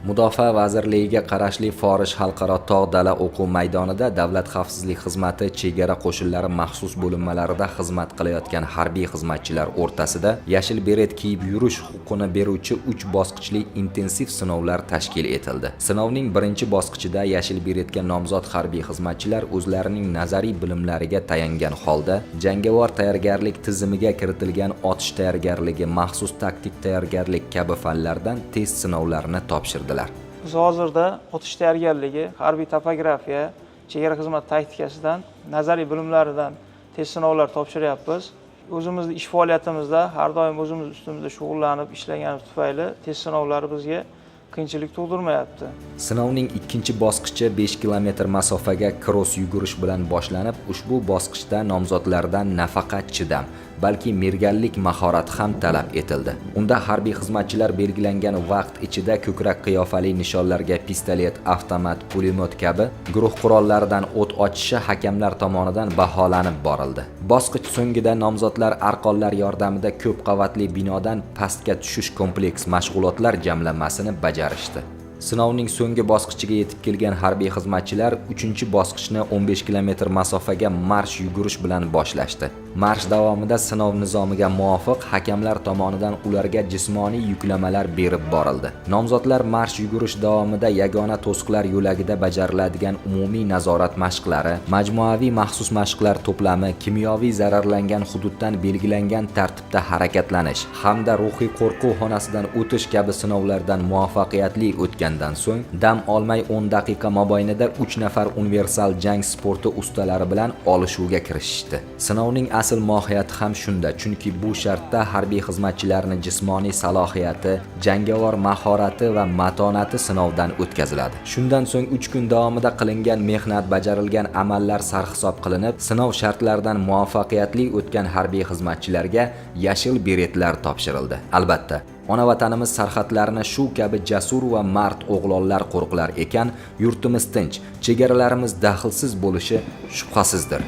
Mudofaa vazirligiga qarashli Forish xalqaro tog' dala o'quv maydonida Davlat xavfsizlik xizmati chegara qo'shinlari maxsus bo'linmalarida xizmat qilayotgan harbiy xizmatchilar o'rtasida yashil beret kiyib yurish huquqini beruvchi 3 bosqichli intensiv sinovlar tashkil etildi. Sinovning birinchi bosqichida yashil beretga nomzod harbiy xizmatchilar o'zlarining nazariy bilimlariga tayangan holda jangovar tayyorgarlik tizimiga kiritilgan otish tayyorgarligi, maxsus taktik tayyorgarlik kabi fanlardan test sinovlarini topshirdilar. Biz hozirda otish tayyorgarligi, harbiy topografiya, chegara xizmati taktikasidan, nazariy bilimlaridan test sinovlar topshiryapmiz. O'zimizni ish faoliyatimizda har doim o'zimiz ustimizda shug'ullanib ishlaganimiz tufayli test sinovlari bizga qiyinchilik tug'dirmayapti. Sinovning ikkinchi bosqichi 5 kilometr masofaga kross yugurish bilan boshlanib, ushbu bosqichda nomzodlardan nafaqat chidam, balki merganlik mahorati ham talab etildi. Unda harbiy xizmatchilar belgilangan vaqt ichida ko'krak qiyofali nishonlarga pistolet, avtomat, pulemyot kabi guruh qurollaridan o't ochishi hakamlar tomonidan baholanib borildi. Bosqich so'ngida nomzodlar arqonlar yordamida ko'p qavatli binodan pastga tushish kompleks mashg'ulotlar jamlanmasini bajarishdi. Sinovning so'nggi bosqichiga yetib kelgan harbiy xizmatchilar 3-bosqichni 15 kilometr masofaga marsh yugurish bilan boshlashdi. Marsh davomida sinov nizomiga muvofiq hakamlar tomonidan ularga jismoniy yuklamalar berib borildi. Nomzodlar marsh yugurish davomida yagona to'siqlar yo'lagida bajariladigan umumiy nazorat mashqlari, majmuaviy maxsus mashqlar to'plami, kimyoviy zararlangan hududdan belgilangan tartibda harakatlanish hamda ruhiy qo'rquv xonasidan o'tish kabi sinovlardan muvaffaqiyatli o'tgandan so'ng dam olmay 10 daqiqa mobaynida 3 nafar universal jang sporti ustalari bilan olishuvga kirishishdi. Sinovning asl mohiyati ham shunda, chunki bu shartda harbiy xizmatchilarni jismoniy salohiyati, jangovar mahorati va matonati sinovdan o'tkaziladi. Shundan so'ng 3 kun davomida qilingan mehnat, bajarilgan amallar sarhisob qilinib, sinov shartlaridan muvaffaqiyatli o'tgan harbiy xizmatchilarga yashil beretlar topshirildi. Albatta, ona vatanimiz sarhadlarini shu kabi jasur va mard o'g'lonlar qo'riqlar ekan, yurtimiz tinch, chegaralarimiz daxlsiz bo'lishi shubhasizdir.